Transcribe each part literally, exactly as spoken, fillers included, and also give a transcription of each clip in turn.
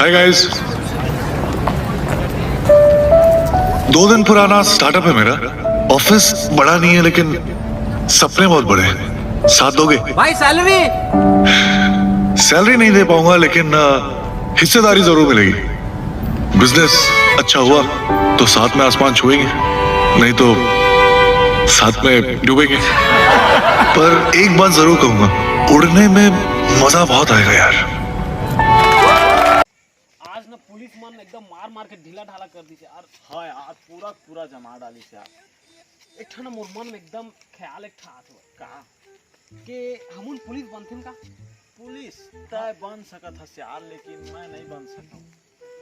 Hi guys, दो दिन पुराना स्टार्टअप है मेरा। ऑफिस बड़ा नहीं है, लेकिन सपने बहुत बड़े हैं। साथ दोगे? भाई, सैलरी? सैलरी नहीं दे पाऊंगा, लेकिन अ, हिस्सेदारी जरूर मिलेगी। बिजनेस अच्छा हुआ तो साथ में आसमान छुएंगे, नहीं तो साथ में डूबेंगे। पर एक बात जरूर कहूंगा, उड़ने में मजा बहुत आएगा यार। आज ना पुलिस मन एकदम मार मार के ढीला ढाला कर दी यार। हाँ यार, पूरा पूरा जमा डाली यार। एक ठन मोर मन में एकदम ख्याल एक ठा आत हवय। का? के हमन पुलिस बनथन का? पुलिस तय बन सकत हस यार, लेकिन मैं नहीं बन सकूं।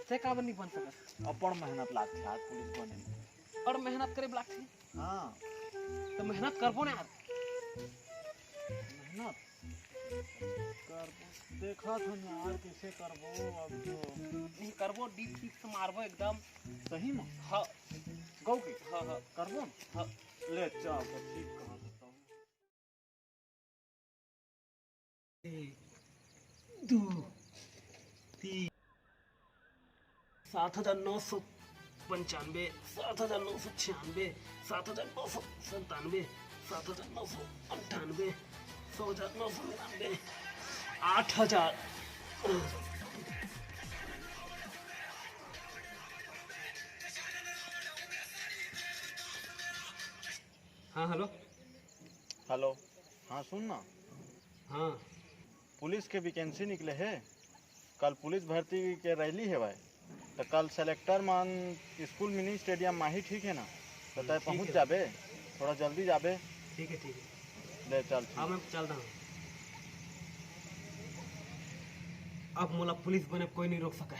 ते काबर नहीं बन सकत? अब्बड़ मेहनत लागथे यार पुलिस बने में। और मेहनत करे लागथे। हाँ। तो मेहनत करबो ना यार। मेहनत करबो, देखत हन यार, कैसे करबो अब तो। नहीं करबो, डीप डीप से मारबो एकदम। सही में? हाँ। गौ के? हाँ, हाँ। करबो ना? हाँ। ले चल, तो ठीक कहा तो। एक, दो, तीन। सात हजार नौ सौ पंचानवे, सात हजार नौ सौ छियानवे, सात हजार नौ सौ संतानवे, सात हजार नौ सौ अंठानवे, सौ हजार नौ सौ निन्यानवे, आठ हजार। हाँ, हेलो। हेलो। हाँ, सुन ना। हाँ। पुलिस के वैकेंसी निकले हे। कल पुलिस भर्ती के रैली हेवय, त कल सेलेक्टर मन स्कूल मिनी स्टेडियम म आही, ठीक हे ना? त तय पहुँच जाबे, थोड़ा जल्दी जाबे। ठीक हे, ठीक हे। ले चल, ठीक। हाँ, मैं चलता हूँ। अब मोला पुलिस बने कोई नहीं रोक सके।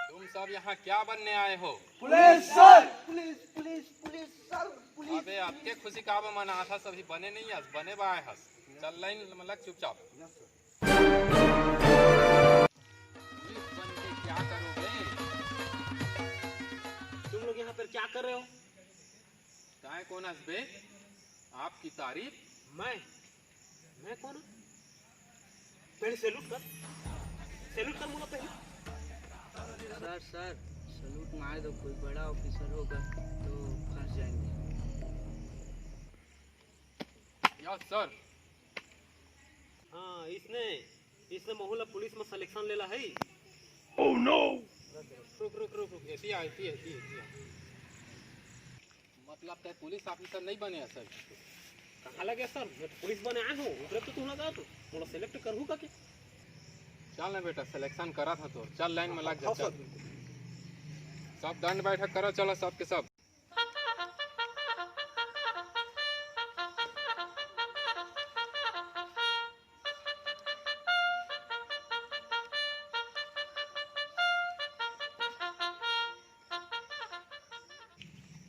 तुम सब यहाँ क्या बनने आए हो? Police sir. Police police police sir. Police. अबे, अतके खुशी काबर मनात हस? अभी बने नहीं हस, बने बर आए हस। चल लाइन में लग चुपचाप। पुलिस बन के क्या करोगे? तुम लोग यहाँ पर क्या कर रहे हो? तय कोन हस बे? आपकी तारीफ। मैं मैं कौन हूँ? पहले सैल्यूट कर, सैल्यूट कर मोला पहले। सर, सर, सैल्यूट मार दो, कोई बड़ा ऑफिसर होगा तो फंस जाएंगे। Yes sir. हाँ, इसने इसने महू ला पुलिस में सिलेक्शन लेला है। Oh no! रुक रुक रुक रुक। एती आ, एती, एती, एती आ। मतलब तय पुलिस ऑफिसर नहीं बने हस सर? कहाँ लगे सर? मैं तो पुलिस बने आए हूँ, उतरे तो तुम लगा तो मोला सिलेक्ट करहू का के? चल ना बेटा, सिलेक्शन करा था तो चल लाइन में लग जा। हाँ चल। सर, बिल्कुल। सब दंड बैठक करो, चलो सब के सब।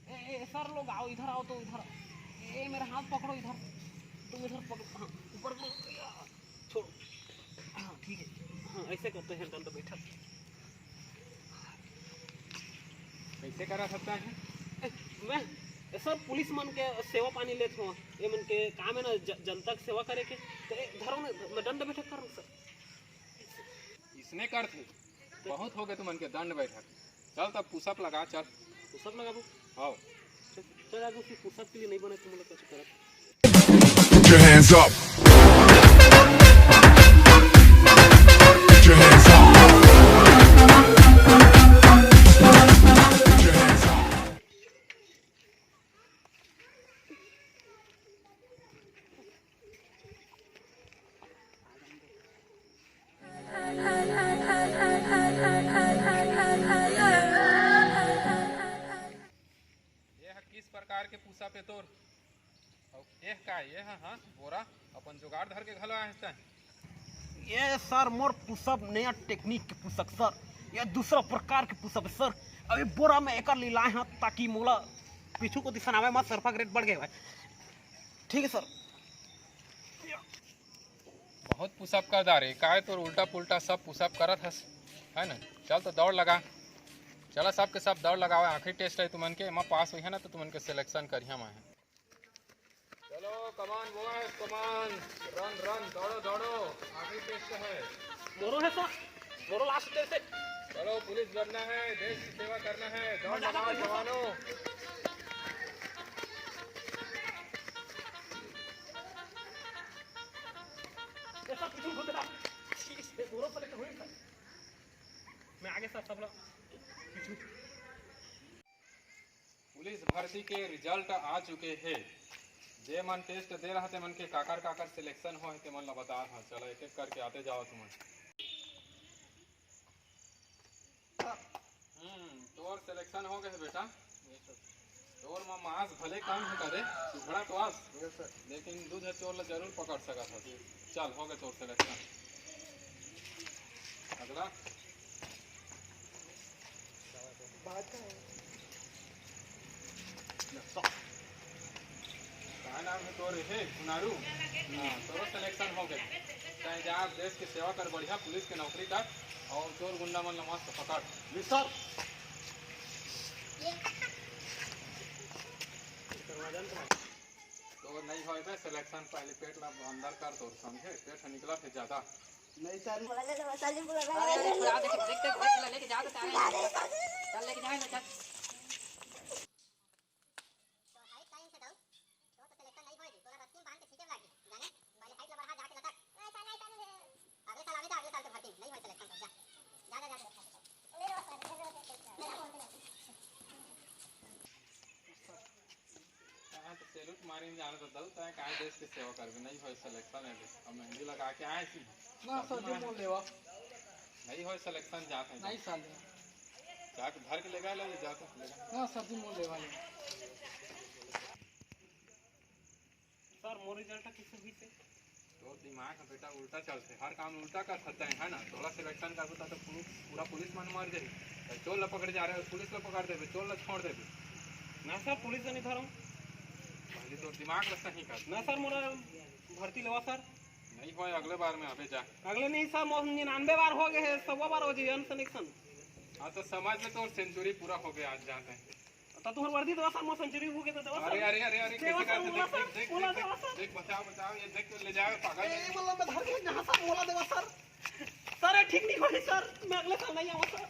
ए, ए, सर लोग आओ, इधर आओ तो, इधर। ए, मेरा हाथ पकड़ो इधर, तुम इधर पकड़ो, हाँ, ऊपर को, या, छोड़ो। हाँ, ठीक है। हाँ, ऐसे करते हैं दंड बैठक। कैसे करा सकता है? ए, मैं ए, सर पुलिस मन के सेवा पानी लेत हूँ, ये मन के काम है ना ज, जनता के सेवा करे के। तो ए, धरो ना, मैं दंड बैठक कर रहा हूँ सर। इसने कर थे। बहुत हो गए तुमन के दंड बैठक। चल तब पुशअप लगा, चल। पुशअप लगाबो। आओ। चल, चल, आज उसकी पुशअप के लिए नहीं बने, तुम लोग कैसे करत? Put your hands up. Put your hands up. Put your hands up. ये ह किस प्रकार के पुशअप हे तोर? अउ एह का ये ह, हाँ, बोरा अपन जुगाड़ धर के घलो आए हस तैं? ये सर मोर पुशअप नया टेक्निक के पुशअप सर, ये दूसरा प्रकार के पुशअप है सर। अभी बोरा में एकर लिए लाए हैं ताकि मोला पीछू को दिसन आवे मत, सरफा के रेट बढ़ गए भाई। ठीक है सर। बहुत पुशअप कर डारे, काय तोर उल्टा पुल्टा सब पुशअप करत हस, है ना? चल तो दौड़ लगा, चला सब के सब दौड़ लगावा। आखिरी टेस्ट है तुमन के, एमा पास होइहा ना तो तुमन के सिलेक्शन करिहा मैं। चलो, कमान बॉयज, कमान, रन रन, दौड़ो दौड़ो, आखिरी टेस्ट है। मोरो है सर, मोरो लास्ट टेस्ट है। चलो, पुलिस बनना है, देश की सेवा करना है, दौड़ लगाओ जवानों। ये सब पीछे घूम रहा। ये दोनों select हुई सर। मैं आगे सर, सब लोग पीछे। पुलिस भर्ती के रिजल्ट आ चुके हे। जे मन टेस्ट दे रहा, ते मन के काकर काकर सिलेक्शन हो हे, ते मन ला बता रहा। चलो, एक एक करके आते जाओ तुमन। हम्म, तोर सिलेक्शन हो गए हे बेटा। तोर मा मांस भले कम हे करे, सुघड़ा तो आस, लेकिन दूध चोर ला जरूर पकड़ सकत हस। चल, हो गए तोर सिलेक्शन। अगला। का नाम है तोर? हे, कुनारू। हाँ, तोरो सिलेक्शन हो गए। तैं जा, देश के सेवा कर, बढ़िया पुलिस के नौकरी कर, और चोर गुंडा मन ला मस्त पकड़। जी सर। तो नहीं होए बे सिलेक्शन, पहले पेट ला अंदर कर तोर, समझे? पेट निकला थे ज्यादा। नहीं सर। बोला ले, बोला ले, बोला ले। अरे, अरे, अरे, देख, देख, देख, देख, लेके जा तो, चल, लेके जा, चल। तो हाइट का इंच से डाउन, तो, तो सिलेक्शन नहीं होएगी, तोला रस्सी में बांध के खींचे लागी, जाने, पहले हाइट ला बढ़ा, जाके लटक। नहीं सर, नहीं सर, नहीं। अगले साल आवे तो अगले साल के भर्ती नहीं होए सिलेक्शन, तो जा, जा, जा, जा। हाँ, तो सैल्यूट मारे में जाना तो दऊ, तय काय देश के सेवा करबे, नहीं होए सिलेक्शन है, अब मेहंदी लगा के आए सी। ना सर जी, मोल लेवा। नहीं होए सिलेक्शन, जात है। नहीं सर जी। जाके धर के लेगा, ले जाता लेगा। ना सर जी, मोल लेवा ले। सर, मोर रिजल्ट किसे हुई से? तोर दिमाग ह बेटा उल्टा चलथे, हर काम उल्टा कर सकता है, है ना? थोड़ा सिलेक्शन करबो त तो पुलिस, पूरा पुलिस मन मर जाही। तो चोर ला पकड़े जा रहे हो, पुलिस ला पकड़ देबे, चोर ला छोड़ देबे। ना सर, पुलिस ला नहीं धरम। पहले तोर दिमाग ला सही कर। ना सर, मोला भर्ती लेवा सर। नहीं होए, अगले बार में अबे जा। अगले नहीं सर, मोर निन्यानवे बार हो गए है, सौ बार हो जाए अनसिलेक्शन। हाँ, तो समझ ले, तोर सेंचुरी पूरा हो गया, आज जाते हैं। त तुहर वर्दी देवा सर, मोर सेंचुरी हो गे त देवा सर। अरे, अरे, अरे, अरे, देवा कैसे सर, करते? मोला देख, सर, देख, देख, मोला देख, देवा सर। देख, बचाओ, बचाओ, ये देख के ले जाओ, पागल ए, है। मतलब मैं धर के यहाँ सर मोला देवा सर। सर, ये ठीक नहीं होही सर, मैं अगले साल नहीं आवा सर।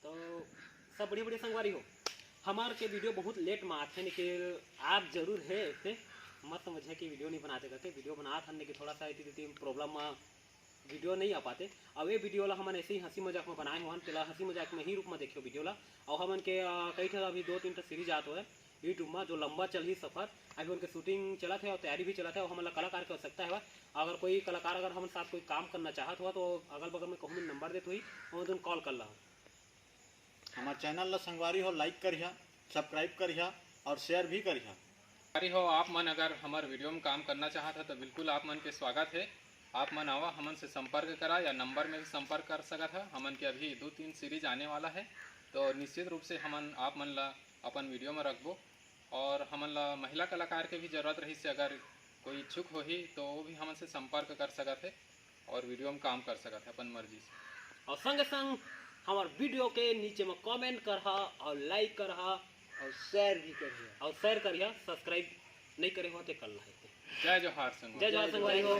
तो सब बढ़िया बढ़िया संगवारी हो, हमार के वीडियो बहुत लेट में आथे, लेकिन आप जरूर है, ऐसे मत समझे कि वीडियो नहीं बनाते करके, वीडियो बनात हन, लेकिन थोड़ा सा इतनी इतनी प्रॉब्लम में वीडियो नहीं आ पाते। अब ये वीडियो ला हमन ऐसे ही हंसी मजाक में बनाए हुआ, तेला हंसी मजाक में ही रूप में देखियो वीडियो ला। और हमन के, अ, कई ठा अभी दो तीन ठा सीरीज आत हुए YouTube में, जो लंबा चलही सफर। अभी उनके शूटिंग चलत है और तैयारी भी चलत है और हमन ला कलाकार की आवश्यकता है। अगर कोई कलाकार अगर हमन साथ कोई काम करना चाहत हुआ तो अगल बगल में कहूँ नंबर देत हुई, ओमन तुम कॉल कर ला। हमार चैनल ला संगवारी हो लाइक करिहा, सब्सक्राइब करिहा और शेयर भी करिहा। संगवारी हो, आप मन अगर हमर वीडियो में काम करना चाहत ह तो बिल्कुल आप मन के स्वागत है। आप मन आवा, हमन से संपर्क करा या नंबर में भी संपर्क कर सकत ह। हमन के अभी दो तीन सीरीज आने वाला है, तो निश्चित रूप से हमन आप मन ला अपन वीडियो में रखबो। और हमन ला महिला कलाकार के भी जरूरत रहिस हे, अगर कोई इच्छुक होही तो वो भी हमन से संपर्क कर सकत हे और वीडियो में काम कर सकत हे अपन मर्जी से। और संगे संग हमर वीडियो के नीचे में कमेंट करहा और लाइक करहा और शेयर भी करिहा। और शेयर करिहा, सब्सक्राइब नहीं करे हो तो कर ला। जय जोहार संगवारी। जय जोहार संगवारी हो।